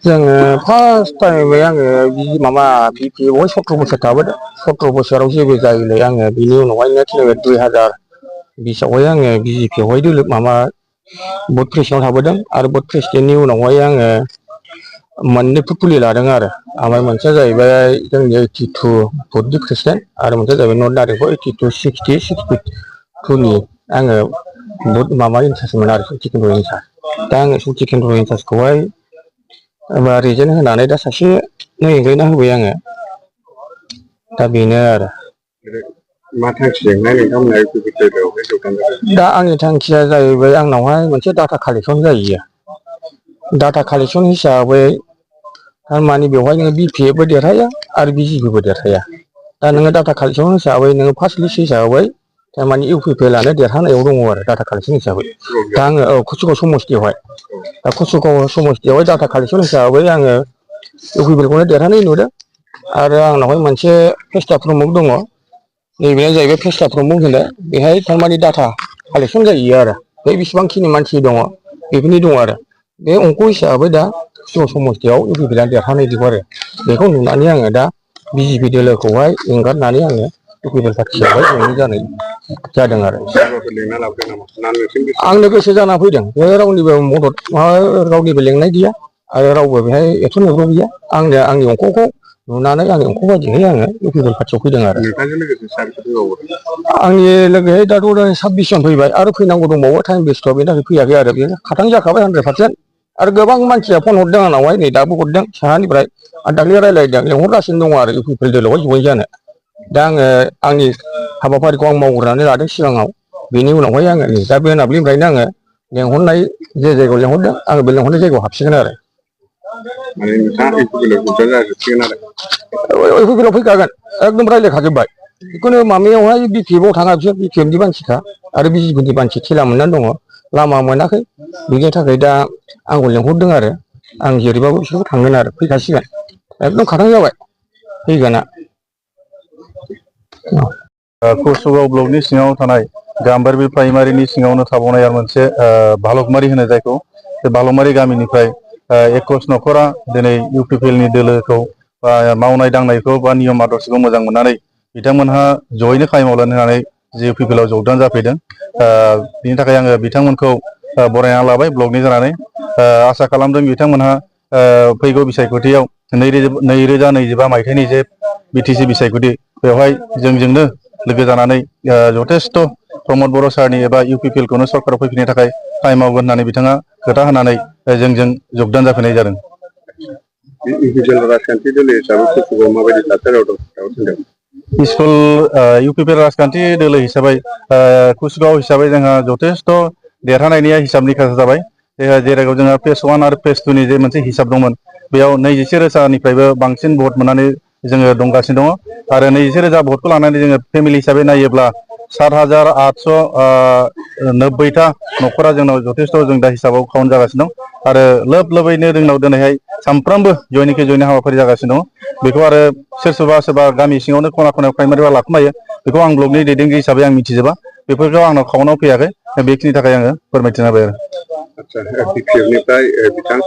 जोङो फार्स्ट टाइमै आङो माबा बिपि बेवहाय 17 बोसोर थाबोदों। 17 बोसोराव जेबो जायैलाय आङो बिनि उनावहाय नेक्स्ट 2020आवहाय आङो बिजेपियावहाय माबा बुथ प्रेसिडेन्ट थाबोदों आरो बुथ प्रेसिडेन्टनि उनावहाय आङो मोननै फुलि लादों आरो ओमफ्राय मोनसेया जाहैबाय जोंनि 82 बुथनि प्रेसिडेन्ट आरो मोनसेया जाहैबाय नर्थ नारेंखल 82 60 62नि आङो बुथ माबा इन्सार्जमोन आरो सिटि केन्द्र इन्सार्ज। दा आङो सिटि केन्द्र इन्सार्जखौहाय रिजेक्ट होनानै दा सासेनो एंगायना होबाय आङो। दा बेनो आरो मा थांखिजोंहाय नोंथांमोनहा दा आंनि थांखिया जाहैबाय आंनावहाय मोनसे डाटा कालेक्सन जायो। डाटा कालेक्सन हिसाबै थारमाने बेवहाय नोङो बिपिएफबो देरहाया आरो बिजेपिबो देरहाया। दा नोङो डाटा कालेक्सन हिसाबै नोङो फार्स्ट लिस्ट हिसाबै थारमाने इउपिपिएलआनो देरहानायाव दङ आरो डाटा कालेक्सन हिसाबै। दा आङो कुसुगाव समस्तियावहाय दा कुसुगाव समस्तियावहाय डाटा कालेक्सन हिसाबै आङो इउपिपिएलखौनो देरहानाय नुदों आरो आंनावहाय मोनसे फेस्टा प्रमक दङ। नैबेनो जाहैबाय फेस्टा प्रमक होनो बेहाय थारमाने डाटा कालेक्सन जायो आरो बे बेसेबांखिनि मानसि दङ बेफोरनि दङ आरो बे अंक हिसाबै दा कुसुगाव समस्तियाव इउपिपिएलआ देरहानाय दं आरो बेखौ नुनानै आङो दा बिजेपि दोलोखौहाय एंगारनानै आङो इउपिपिएल पार्टियावहाय जयेन जानाय जादों आरो आंनो गोसो जाना फैदों। बे रावनिबो मदद रावनिबो लेंनाय गैया आरो रावबो बेहाय एक्सन नेग्रा गैया। आंनो आंनि अंखखौ नुनानै आंनि अंख बायदियै आङो इउपिपिएल पार्टियाव फैदों आरो आंनि लोगोयै दाथ' 26 जन फैबाय आरो फैनांगौ दंबावो टाइम बेस्थ' बेनि थाखाय फैयाखै आरो बे खाथां जाखाबाय 100%। आरो गोबां मानसिया फन हरदों आंनावहाय नै दाबो हरदों साहानिफ्राय आरो दाख्लै रायज्लायदों लेंहरगासिनो दङ आरो इउपिपिएल दोलोआवहाय जयेन जानो। दा आङो आंनि हाबाफारिखौ आं मावग्रोनानै लादों सिगाङाव बेनि उनावहाय आङो नै दा मोनाबिलिनिफ्रायनो आङो लेंहरनाय जे जायगायाव लेंहरदों आङो बे लेंहरनाय जायगायाव हाबसिगोन आरो इउपिपिएलआव फैखागोन एकदम रायज्लायखाजोब्बाय जिखुनु माबायावहाय बिपिएफआव थाङा बिसोर बिपिएफनि मानसिखा आरो बिजेपिनि मानसि थेला मोननानै दङ लामा मोनाखै बिनि थाखाय दा आंखौ लेंहरदों आरो आं जेरैबाबो बिसोरखौ थांगोन आरो फैखासिगोन एकदम खाथां जाबाय फैगोना। कुसुगाव ब्लकनि सिङाव थानाय गाम्बारि प्राइमारिनि सिङावनो थाबावनाय आरो मोनसे भालुकमारि होनो जायखौ बे भालुकमारि गामिनिफ्राय 21 न'खरा दिनै इउपिपिएलनि दोलोखौ मावनाय दांनायखौ बा नियम आदर्शखौ मोजां मोननानै बिथांमोनहा जयैनो खामानि मावलायनो होननानै इउपिपिएलआव जगदान जाफैदों। बिनि थाखाय आङो बिथांमोनखौ बरायना लाबाय ब्लकनि जानानै आसा खालामदों बिथांमोनहा फैगौ बिसायख'थियाव 2025 मायथाइनि जे बिटिसि बिसायख'थि बेवहाय जोंजोंनो लोगो जानानै जथेस्थ' प्रमद बर' सारनि एबा इउपिपिएलखौनो सरकाराव फैफिननो थाखाय खामानि मावगोन होननानै बिथाङा खोथा होनानै जोंजों जगदान जाफैनाय जादों। पिसफुल इउपिपिएल राजखान्थि दोलो हिसाबै कुसुगाव हिसाबै जोंहा जथेस्थ' देरहानायनि हिसाबनि खोथा जाबाय। जेराव जोंहा फेज 1 आरो फेज 2 नि जे मोनसे हिसाब दंमोन बेयाव 21,000निफ्रायबो बांसिन भट मोननानै जोङो दंगासिनो दङ आरो 21,000 भटखौ लानानै जोङो फेमिलि हिसाबै नायोब्ला 7,890टा न'खरा जोंनाव जथेस्थ' जों दा हिसाबाव काउन्ट जागासिनो दं आरो लोब लोबैनो जोंनाव दिनैहाय सानफ्रामबो जयनिखि जयनि हाबाफारि जागासिनो दङ। बेखौ आरो सोरबा गामि सिङावनो खना खनायाव प्राइमारिबा लाखुमायो बेखौ आं ब्लकनि दैदेनगिरि हिसाबै आं मिथिजोबा बेफोरखौ आंनाव काउन्टआव फैयाखै बेखिनि थाखाय आङो फोरमायथिना होबाय आरो बिपिएफनिफ्राय बिथां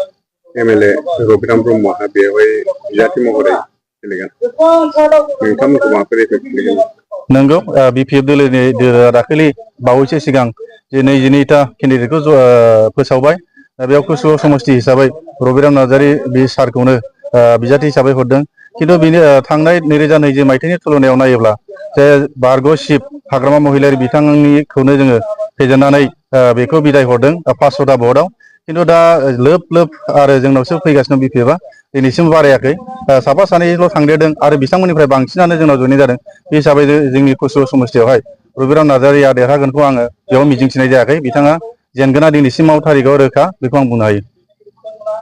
एमएलए रबिराम ब्रह्मआ बेवहाय बिजाथि महरै नोंथांमोनखौ माबाफोर एफेक्ट गोलैगोन? नंगौ बिपिएफ दोलोनि दाखालि बावैसो सिगां जे 22टा केन्डिडेटखौ फोसावबाय बेयाव कुसुगाव समस्ति हिसाबै रबिराम नार्जारि बे सारखौनो बिजाथि हिसाबै हरदों खिन्थु बेनि थांनाय 2020 मायथाइनि तुलनायाव नायोब्ला जे बारग' सिब हाग्रामा महिलारि बिथांनिखौनो जोङो फेजेननानै बेखौ बिदाय हरदों 500टा भटआव खिन्थु दा लोब लोब आरो जोंनावसो फैगासिनो बिपिएफआ दिनैसिम बारायाखै साफा सानैल' थांदेरदों आरो बिथांमोननिफ्राय बांसिनानो जोंनाव जयेन जादों। बे हिसाबै जोंनि कुसुगाव समस्तियावहाय रबिराम नार्जारिया देरहागोनखौ आङो बेयाव मिजिंथिनाय जायाखै बिथाङा जेनगोना दिनैसिमाव थारिखआव रोखा बेखौ आं बुंनो हायो।